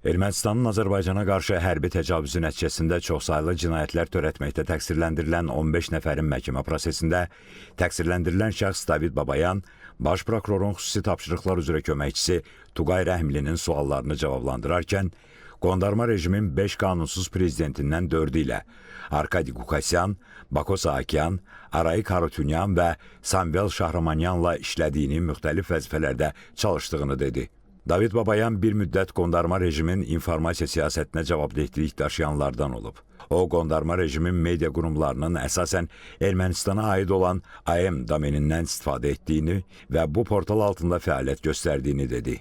Ermənistanın Azərbaycana qarşı hərbi təcavüzü nəticəsində çoxsaylı cinayətlər törətməkdə təqsirləndirilən 15 nəfərin məhkəmə prosesində təqsirləndirilən şəxs David Babayan Baş Prokurorun xüsusi tapşırıqlar üzrə köməkçisi Tuqay Rəhimlinin suallarını cavablandırarkən qondarma rejimin beş qanunsuz prezidentindən dördü ilə Arkadi Qukasyan, Bako Saakyan, Arayik Harutyunyan və Samvel Şahramanyanla işlədiyini, müxtəlif vəzifələrdə çalışdığını dedi. David Babayan bir müddət qondarma rejimin informasiya siyasətinə cavabdehlik daşıyanlardan olub. O, qondarma rejimin media qurumlarının əsasən Ermənistana aid olan AM domenindən istifadə etdiyini və bu portal altında fəaliyyət göstərdiyini dedi.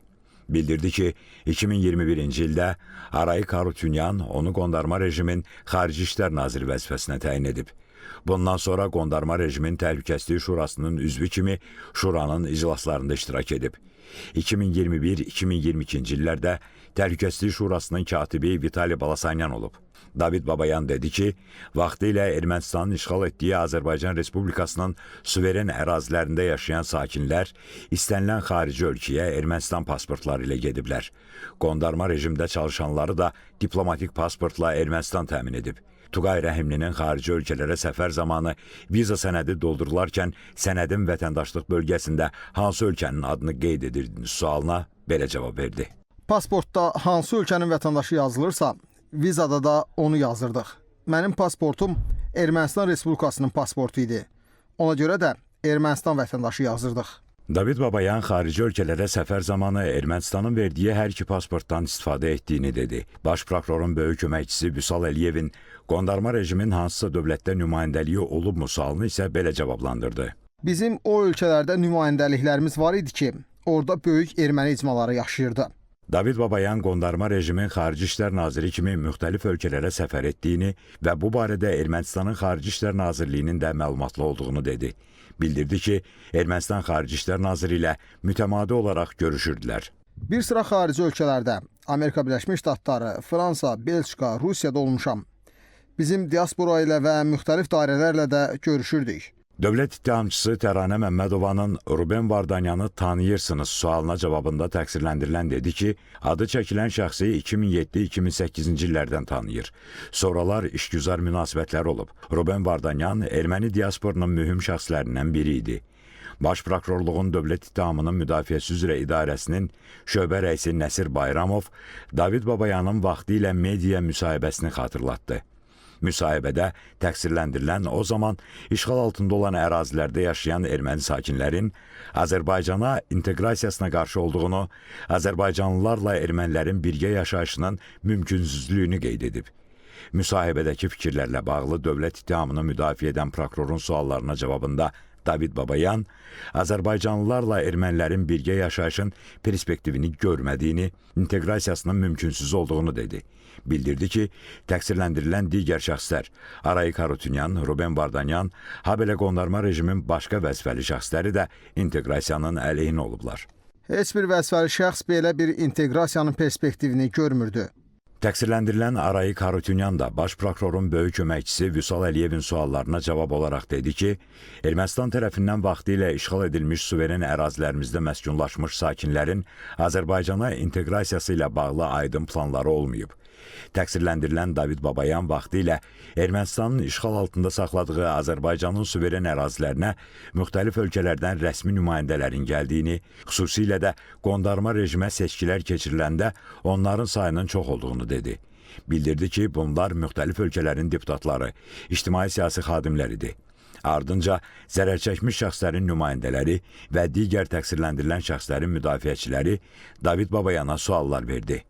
Bildirdi ki, 2021-ci ildə Arayik Harutyunyan onu qondarma rejimin Xarici İşlər Naziri vəzifəsinə təyin edib. Bundan sonra qondarma rejimin Təhlükəsizlik Şurasının üzvü kimi şuranın iclaslarında iştirak edib. 2021-2022-ci illərdə Təhlükəsizlik Şurasının katibi Vitali Balasanyan olub. David Babayan dedi ki, vaxtilə Ermənistanın işğal etdiyi Azərbaycan Respublikasının suveren ərazilərində yaşayan sakinlər istənilən xarici ölkəyə Ermənistan pasportları ilə gediblər. Qondarma rejimdə çalışanları da diplomatik pasportla Ermənistan təmin edib. Tuqay Rəhimlinin xarici ölkələrə səfər zamanı viza sənədi doldurularkən sənədin vətəndaşlıq bölgəsində hansı ölkənin adını qeyd edirdiniz sualına belə cavab verdi. Pasportda hansı ölkənin vətəndaşı yazılırsa, vizada da onu yazırdıq. Mənim pasportum Ermənistan Respublikasının pasportu idi. Ona görə də Ermənistan vətəndaşı yazırdıq. David Babayan xarici ölkələrə səfər zamanı Ermənistanın verdiyi hər iki pasportdan istifadə etdiyini dedi. Baş prokurorun böyük köməkçisi Vüsal Əliyevin qondarma rejimin hansısa dövlətdə nümayəndəliyi olubmu sualını isə belə cavablandırdı. Bizim o ölkələrdə nümayəndəliklərimiz var idi ki, orada böyük erməni icmaları yaşayırdı. David Babayan qondarma rejimin Xarici İşlər Naziri kimi müxtəlif ölkələrə səfər etdiyini və bu barədə Ermənistanın Xarici İşlər Nazirliyinin də məlumatlı olduğunu dedi. Bildirdi ki, Ermənistan Xarici İşlər Naziri ilə mütəmadi olaraq görüşürdülər. Bir sıra xarici ölkələrdə Amerika Birləşmiş Ştatları, Fransa, Belçika, Rusiyada olmuşam. Bizim diaspora ilə və müxtəlif dairələrlə də görüşürdük. Dövlət ittihamçısı Təranə Məmmədovanın Ruben Vardanyanı tanıyırsınız sualına cavabında təqsirləndirilən dedi ki, adı çəkilən şəxsi 2007-2008-ci illərdən tanıyır. Sonralar işgüzar münasibətləri olub. Ruben Vardanyan erməni diasporunun mühüm şəxslərindən biri idi. Baş Prokurorluğun Dövlət İttihamının Müdafiəsi üzrə İdarəsinin şöbə rəisi Nəsir Bayramov David Babayanın vaxtilə media müsahibəsini xatırlatdı. Müsahibədə təqsirləndirilən o zaman işğal altında olan ərazilərdə yaşayan erməni sakinlərin Azərbaycana inteqrasiyasına qarşı olduğunu, azərbaycanlılarla ermənilərin birgə yaşayışının mümkünsüzlüyünü qeyd edib. Müsahibədəki fikirlərlə bağlı dövlət ittihamını müdafiə edən prokurorun suallarına cavabında David Babayan azərbaycanlılarla ermənilərin birgə yaşayışın perspektivini görmədiyini, inteqrasiyasının mümkünsüz olduğunu dedi. Bildirdi ki, təqsirləndirilən digər şəxslər Arayik Harutyunyan, Ruben Vardanyan, habelə qondarma rejimin başqa vəzifəli şəxsləri də inteqrasiyanın əleyhinə olublar. Heç bir vəzifəli şəxs belə bir inteqrasiyanın perspektivini görmürdü. Təqsirləndirilən Arayik Harutyunyan da baş prokurorun böyük köməkçisi Vüsal Əliyevin suallarına cavab olaraq dedi ki, Ermənistan tərəfindən vaxtilə işğal edilmiş suveren ərazilərimizdə məskunlaşmış sakinlərin Azərbaycana inteqrasiyası ilə bağlı aydın planları olmayıb. Təqsirləndirilən David Babayan vaxtilə Ermənistanın işğal altında saxladığı Azərbaycanın suveren ərazilərinə müxtəlif ölkələrdən rəsmi nümayəndələrin gəldiyini, xüsusilə də qondarma rejimə seçkilər keçiriləndə onların sayının çox olduğunu dedi. Bildirdi ki, bunlar müxtəlif ölkələrin deputatları, ictimai-siyasi xadimlər idi. Ardınca zərər çəkmiş şəxslərin nümayəndələri və digər təqsirləndirilən şəxslərin müdafiəçiləri David Babayana suallar verdi.